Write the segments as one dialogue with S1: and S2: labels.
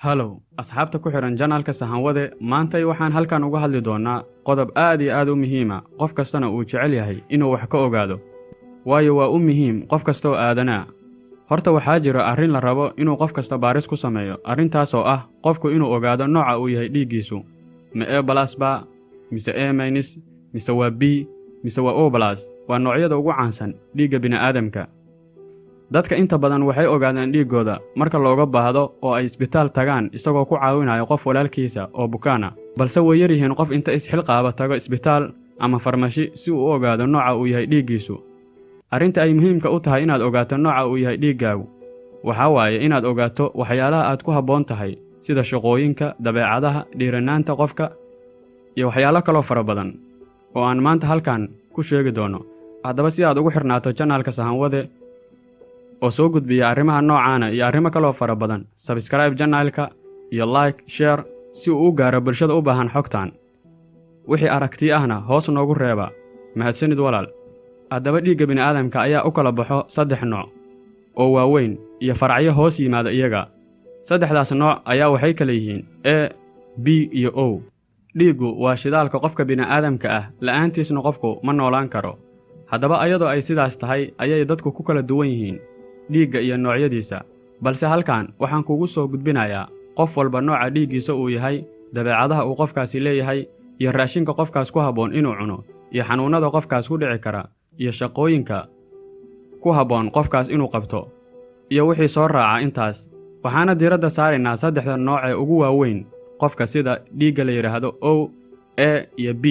S1: Halow asxaabta ku xidhan channelka Sahanwade, maantay waxaan halkan uga hadli doonnaa qodob aad iyo aad u muhiima, qof kastana uu jecel yahay inuu wax ka ogaado, waayo waa u muhiim qof kasta oo aadanaa. Horta waxaa jira arrin la rabo inuu qof kasta baaris ku sameeyo, arrintaasoo ah qofku inuu ogaado nooca uu yahay dhiiggiisu. Ma A plus ba, mise A minus, mise waa B, mise waa O plus? Waa noocyada ugu caansan dhiigga bini'aadamka. Dadka inta badan waxay ogaadaan dhiiggooda marka looga baahdo oo ay isbitaal tagaan, isagoo ku caawinayo qof walaalkiisa oo bukaana, balse way yar yihiin qof inta isxilqaaba tago isbitaal ama farmashi si uu u ogaado nooca uu yahay dhiiggiisu. Arrinta ay muhiimka u tahay inaad ogaato nooca uu yahay dhiiggaagu waxaa waaye inaad ogaato waxyaalaha aad ku habboon tahay, sida shaqooyinka, dabeecadaha, dhiiranaanta qofka iyo waxyaalo kaloo fara badan oo aan maanta halkan ku sheegi doono. Haddaba, si aad ugu xirnaato channelka Sahanwade oo soo gudbiya arrimaha noocaana iyo arrimo kaloo fara badan, subscribe channelka iyo like, share, si uu u gaaro bulshada u baahan xogtan. Wixii aragti ahna hoos noogu reeba. Mahadsanid, walaal. Haddaba, dhiigga bini'aadamka ayaa u kala baxo saddex nooc oo waaweyn iyo faracyo hoos yimaada iyaga. Saddexdaas nooc ayaa waxay kala yihiin A, B iyo O. Dhiiggu waa shidaalka qofka bini'aadamka ah, la'aantiisna qofku ma noolaan karo. Haddaba, ayadoo ay sidaas tahay ayay dadku ku kala duwan yihiin dhiigga iyo noocyadiisa, balse halkan waxaan kugu soo gudbinayaa qof walba nooca dhiiggiisa uu yahay, dabeecadaha uu qofkaasi leeyahay, iyo raashinka qofkaas ku habboon inuu cuno, iyo xanuunnada qofkaas ku dhici kara, iyo shaqooyinka ku habboon qofkaas inuu qabto, iyo wixii soo raaca intaas. Waxaana diiradda saaraynaa saddexda nooc ee ugu waaweyn qofka, sida dhiigga la yidhaahdo O, A iyo B.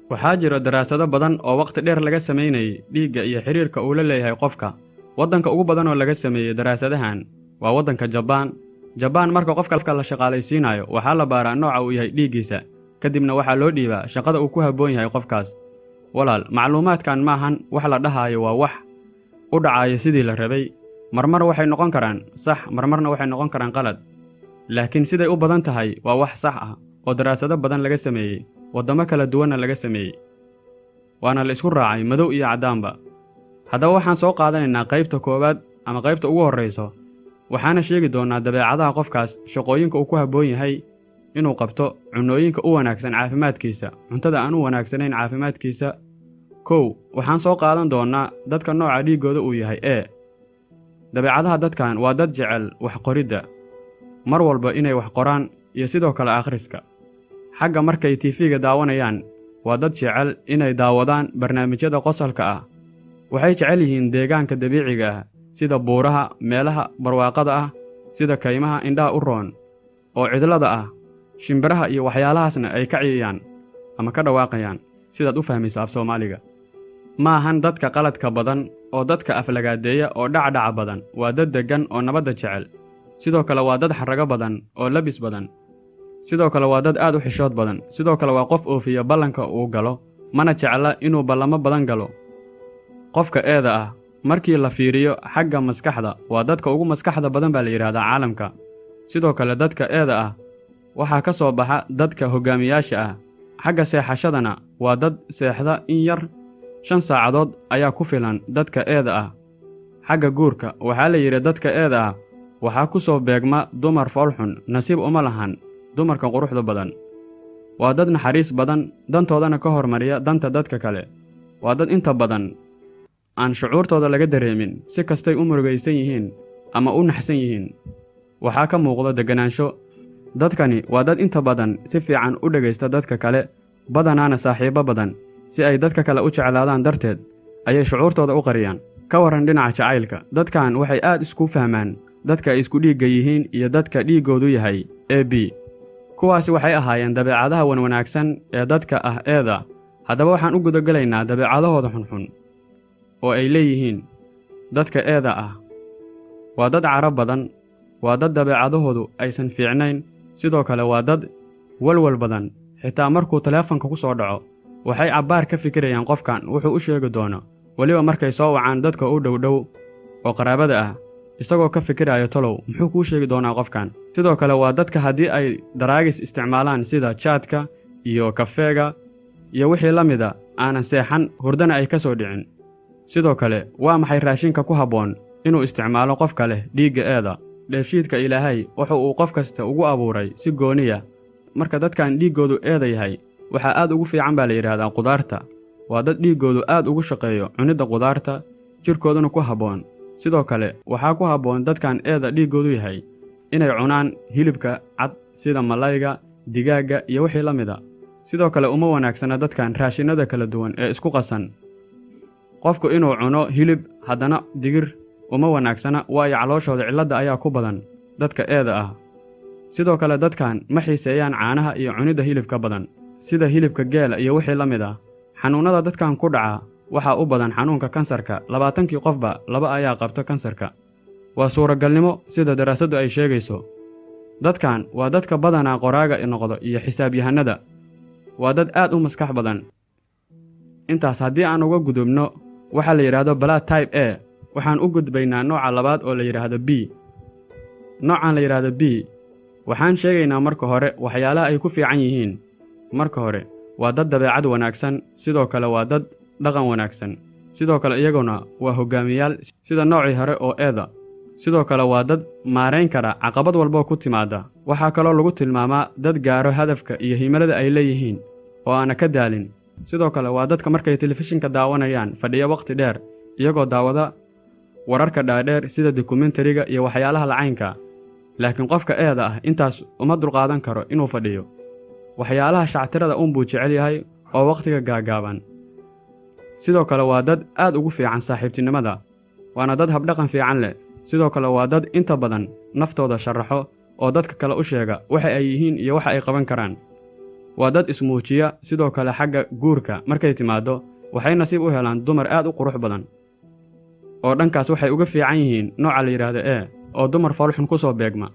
S1: Waxaa jira daraasado badan oo wakhti dheer laga samaynayay dhiigga iyo xidhiirka uu la leeyahay qofka. Waddanka ugu badan oo laga sameeyey daraasadahan waa waddanka Jabaan. Jabaan marka qofka la shaqaalaysiinayo, waxaa la baaraa nooca uu yahay dhiiggiisa, kadibna waxaa loo dhiibaa shaqada uu ku habboon yahay qofkaas. Walaal, macluumaadkan maahan wax la dhahaayo waa wax u dhacayo sidii la rabay. Marmar waxay noqon karaan sax, marmarna waxay noqon karaan qalad, laakiin siday u badan tahay waa wax sax ah oo daraasado badan laga sameeyey, waddamo kala duwanna laga sameeyey, waana la isku raacay, madow iyo caddaanba. Haddaba, waxaan soo qaadanaynaa qaybta koowaad ama qaybta ugu horrayso, waxaana sheegi doonnaa dabeecadaha qofkaas, shaqooyinka uu ku habboon yahay inuu qabto, cunnooyinka u wanaagsan caafimaadkiisa, cuntada aan u wanaagsanayn caafimaadkiisa. 1, waxaan soo qaadan doonnaa dadka nooca dhiiggooda uu yahay A. Dabeecadaha dadkan waa dad jecel wax qoridda, mar walba inay wax qoraan, iyo sidoo kale akhriska. Xagga markay TV-ga daawanayaan, waa dad jecel inay daawadaan barnaamijyada qosolka ah. Waxay jecel yihiin deegaanka dabiiciga ah, sida buuraha, meelaha barwaaqada ah, sida kaymaha indhaha u roon oo cidlada ah, shimbiraha iyo waxyaalahaasna ay ka ciyayaan ama ka dhawaaqayaan, sidaad u fahmaysa af Soomaaliga. Ma ahan dadka qaladka badan oo dadka aflagaadeeya oo dhacdhaca badan. Waa dad deggan oo nabadda jecel. Sidoo kale waa dad xarrago badan oo labis badan. Sidoo kale waa dad aad u xishood badan. Sidoo kale waa qof oofiya ballanka uu galo, mana jecla inuu ballamo badan galo. Qofka A-da ah, markii la fiiriyo xagga maskaxda, waa dadka ugu maskaxda badan baa la yidhaahdaa caalamka. Sidoo kale dadka A-da ah waxaa ka soo baxa dadka hoggaamiyaasha ah. Xagga seexashadana, waa dad seexda in yar, 5 saacadood ayaa ku filan dadka A-da ah. Xagga guurka, waxaa la yidhi dadka A-da ah waxaa ku soo beegma dumar foolxun, nasiib uma lahan dumarka quruxda badan. Waa dad naxariis badan, dantoodana ka hormariya danta dadka kale. Waa dad inta badan aan shucuurtooda laga dareemin, si kastay u murugaysan yihiin ama u naxsan yihiin waxaa ka muuqda degganaansho. Dadkani waa dad inta badan si fiican u dhegaysta dadka kale, badanaana saaxiibo badan. Si ay dadka kale u jeclaadaan darteed ayay shucuurtooda u qariyaan. Ka warran dhinaca jacaylka? Dadkan waxay aad isku fahmaan dadka ay isku dhiigga yihiin iyo dadka dhiiggoodu yahay AB. Kuwaasi waxay ahaayeen dabeecadaha wanwanaagsan ee dadka ah A-da. Haddaba, waxaan u gudagelaynaa dabeecadahooda xunxun oo ay leeyihiin dadka A-da ah. Waa dad caro badan, waa dad dabeecadahoodu aysan fiicnayn. Sidoo kale waa dad walwal badan. Xitaa markuu taleefanka ku soo dhaco, waxay cabbaar ka fikirayaan qofkan wuxuu u sheegi doono, weliba markay soo wacaan dadka u dhowdhow oo qaraabada ah, isagoo ka fikiraya, "Tolow muxuu kuu sheegi doonaa qofkan?" Sidoo kale waa dadka haddii ay drugs isticmaalaan, sida jaadka iyo kafeega iyo wixii la mida, aanan seexan, hurdana ay ka soo dhicin. Sidoo kale, waa maxay raashinka ku habboon inuu isticmaalo qofka leh dhiigga A-da? Dheefshiidka Ilaahay wuxu uu qof kasta ugu abuuray si gooniya. Marka dadkan dhiiggoodu eeda yahay, waxaa aad ugu fiican baa la yidhaahdaa qudaarta. Waa dad dhiiggoodu aad ugu shaqeeyo cunidda qudaarta, jidhkooduna ku habboon. Sidoo kale waxaa ku habboon dadkan eeda dhiiggoodu yahay inay cunaan hilibka cad sida malayga, digaagga iyo wixii la mid a. Sidoo kale uma wanaagsana dadkan raashinnada kala duwan ee isku qasan. Qofku inuu cuno hilib haddana digir uma wanaagsana, waayo calooshooda cilladda ayaa ku badan dadka eeda ah. Sidoo kale dadkan ma xiiseeyaan caanaha iyo cunidda hilibka badan, sida hilibka geela iyo wixii la mid ah. Xanuunnada dadkan ku dhaca waxaa u badan xanuunka kansarka. 20kii qofba 2 ayaa qabto kansarka. Waa suuragalnimo sida daraasaddu ay sheegayso. Dadkan waa dadka badanaa qoraaga noqdo iyo xisaabyahanada. Waa dad aad u maskax badan. Intaas haddii aan uga gudubno waxaa la yidhaahdo blood type A, waxaan u gudbaynaa nooca labaad oo la yidhaahdo B. Noocan la yidhaahdo B, waxaan sheegaynaa marka hore waxyaalaha ay ku fiican yihiin. Marka hore waa dad dabeecad wanaagsan, sidoo kale waa dad dhaqan wanaagsan. Sidoo kale iyaguna waa hoggaamiyaal sida noocii hore oo eeda. Sidoo kale waa dad maarayn kara caqabad walboo ku timaada. Waxaa kaloo lagu tilmaamaa dad gaaro hadafka iyo himilada ay leeyihiin oo aana ka daalin. Sidoo kale waa dadka markay telefishinka daawanayaan fadhiya wakhti dheer, iyagoo daawada wararka dhaadheer sida dokumentariga iyo waxyaalaha lacaynka. Laakiin qofka eeda ah intaas uma dulqaadan karo inuu fadhiyo. Waxyaalaha shactirada unbuu jecel yahay oo wakhtiga gaagaaban. Sidoo kale waa dad aad ugu fiican saaxiibtinimada, waana dad habdhaqan fiican leh. Sidoo kale waa dad inta badan naftooda sharaxo oo dadka kale u sheega waxa ay yihiin iyo waxa ay qaban karaan. Waa dad ismuujiya. Sidoo kale xagga guurka markay timaaddo, waxay nasiib u helaan dumar aad u qurux badan, oo dhankaas waxay uga fiican yihiin nooca la yidhaahdo E oo dumar foolxun ku soo beegma.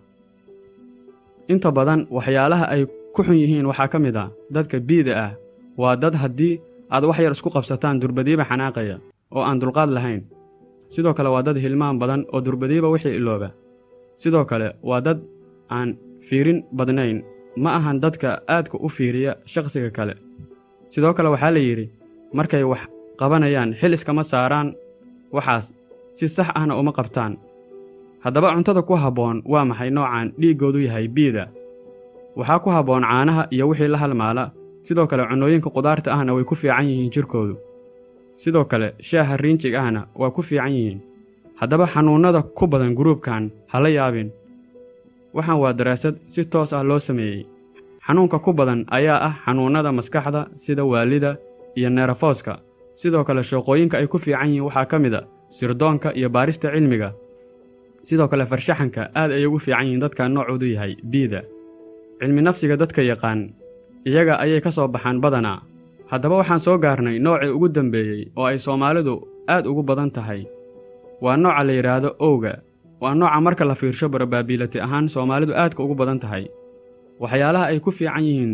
S1: Inta badan waxyaalaha ay ku xun yihiin waxaa ka mid ah dadka B-da ah waa dad haddii aad wax yar isku qabsataan durbadiiba xanaaqaya oo aan dulqaad lahayn. Sidoo kale waa dad hilmaan badan oo durbadiiba wixii ilooba. Sidoo kale waa dad aan fiirin badnayn, ma ahan dadka aadka u fiiriya shaqsiga kale. Sidoo kale waxaa la yidhi markay wax qabanayaan xil iskama saaraan, waxaas si sax ahna uma qabtaan. Haddaba cuntada ku habboon waa maxay noocan dhiiggoodu yahay B-da? Waxaa ku habboon caanaha iyo wixii la halmaala. Sidoo kale cunnooyinka qudaarta ahna way ku fiican yihiin jirkoodu. Sidoo kale shaaha riinjig ahna waa ku fiican yihiin. Haddaba xanuunnada ku badan guruubkan ha la yaabin. Waxaan waa daraasad si toos ah loo sameeyey. Xanuunka ku badan ayaa ah xanuunnada maskaxda sida waalida iyo neerafooska. Sidoo kale shaqooyinka ay ku fiican yihiin waxaa ka mid a sirdoonka iyo baarista cilmiga. Sidoo kale farshaxanka aad ay ugu fiican yihiin dadka noocoodu yahay B-da. Cilmi nafsiga dadka yaqaan iyaga ayay ka soo baxaan badanaa. Haddaba waxaan soo gaarnay noocii ugu dambeeyey oo ay Soomaalidu aad ugu badan tahay. Waa nooca la yidhaahdo O-ga. Waa nooca marka la fiirsho probability ahaan Soomaalidu aadka ugu badan tahay. Waxyaalaha ay ku fiican yihiin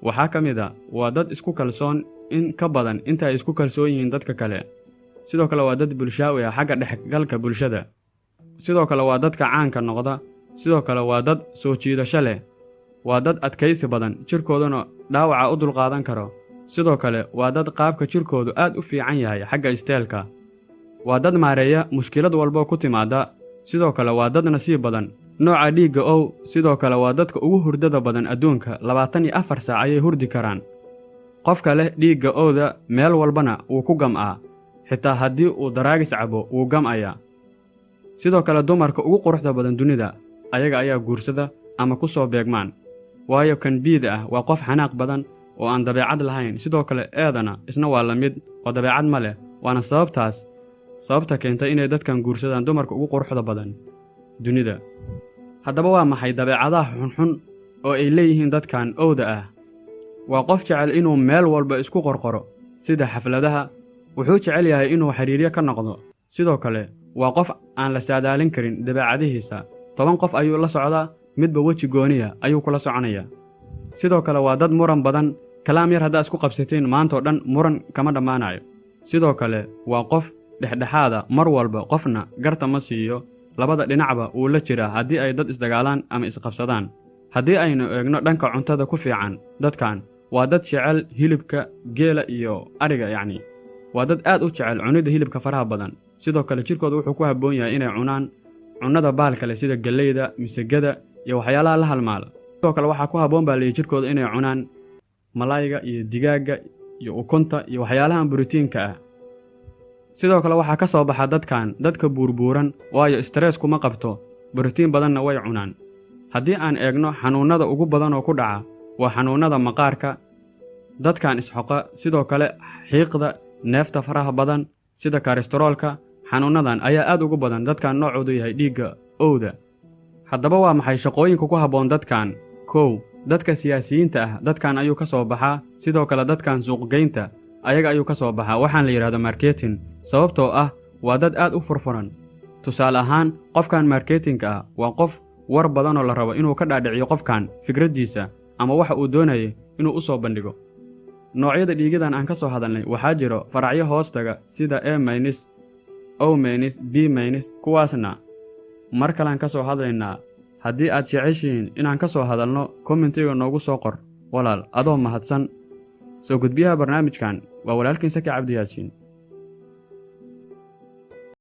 S1: waxaa ka mid a waa dad isku kalsoon in ka badan inta ay isku kalsoon yihiin dadka kale. Sidoo kale waa dad bulshaawi ah xagga dhexgalka bulshada. Sidoo kale waa dadka caanka noqda. Sidoo kale waa dad soo jiidasho leh. Waa dad adkaysi badan, jirkooduna dhaawaca u dulqaadan karo. Sidoo kale waa dad qaabka jirkoodu aad u fiican yahay xagga isteelka. Waa dad maareeya mushkilad walbo ku timaada. Sidoo kale waa dad nasiib badan. Nooca dhiigga O sidoo kale waa dadka ugu hurdada badan adduunka. 24 saac ayay hurdi karaan. Qofka leh dhiigga O-da meel walbana wuu ku gam'aa, xitaa haddii uu daraagis cabo wuu gam'ayaa. Sidoo kale dumarka ugu quruxda badan dunida ayaga ayaa guursada ama ku soo beegmaan, waayo kan B-da ah waa qof xanaaq badan oo aan dabeecad lahayn. Sidoo kale eedana isna waa la mid oo dabeecad ma leh, waana sababtaas sababta keentay inay dadkan guursadaan dumarka ugu quruxda badan dunida. Haddaba waa maxay dabeecadaha xunxun oo ay leeyihiin dadkan O-da ah? Waa qof jecel inuu meel walba isku qorqoro, sida xafladaha. Wuxuu jecel yahay inuu xiriiryo ka noqdo. Sidoo kale waa qof aan la saadaalin karin dabeecadihiisa. 10 qof ayuu la socdaa, midba weji gooniya ayuu kula soconayaa. Sidoo kale waa dad muran badan. Kalaam yar haddaa isku qabsateen maantao dhan muran kama dhammaanayo. Sidoo kale waa qof dhexdhexaada, mar walba qofna garta ma siiyo, labada dhinacba wuu la jiraa haddii ay dad isdagaalaan ama isqabsadaan. Haddii aynu eegno dhanka cuntada ku fiican, dadkan waa dad jecel hilibka geela iyo ariga, yacni waa dad aad u jecel cunidda hilibka faraha badan. Sidoo kale jirkooda wuxuu ku habboon yahay inay cunaan Cunnada baalka leh sida galleyda, misagada iyo waxyaalaha la halmaala. Sidoo kale waxaa ku habboon baa layidhi jirkooda inay cunaan malayga iyo digaagga iyo ukunta iyo waxyaalahan borotiinka ah. Sidoo kale waxaa ka soo baxa dadkan dadka buurbuuran, waayo stress kuma qabto, borotiin badanna way cunaan. Haddii aan eegno xanuunnada ugu badan oo ku dhaca, waa xanuunnada maqaarka, dadkan isxoqa, sidoo kale xiiqda, neefta faraha badan, sida kolestaroolka. Xanuunnadan ayaa aad ugu badan dadkan noocoodu yahay dhiigga O-da. Haddaba waa maxay shaqooyinka ku habboon dadkan? 1, dadka siyaasiyiinta ah, dadkan ayuu ka soo baxaa. Sidoo kale dadkan suuqgeynta ayaga ayuu ka soo baxaa, waxaan la yidhahdo marketing, sababtoo ah waa dad aad u furfuran. Tusaale ahaan, qofkan marketingka ah waa qof war badanoo la rabo inuu ka dhaadhiciyo qofkan fikraddiisa ama waxa uu doonayay inuu u soo bandhigo. Noocyada dhiigadan aan ka soo hadalnay waxaa jiro faracyo hoostaga sida A minus, O minus, B minus, kuwaasna mar kalean ka soo hadlaynaa. Haddii aad jeceshihiin inaan ka soo hadalno, commentiga noogu soo qor, walaal, adoo mahadsan. Soo gudbiyaha barnaamijkan waa walaalkiin Saki Cabdiyaasiin.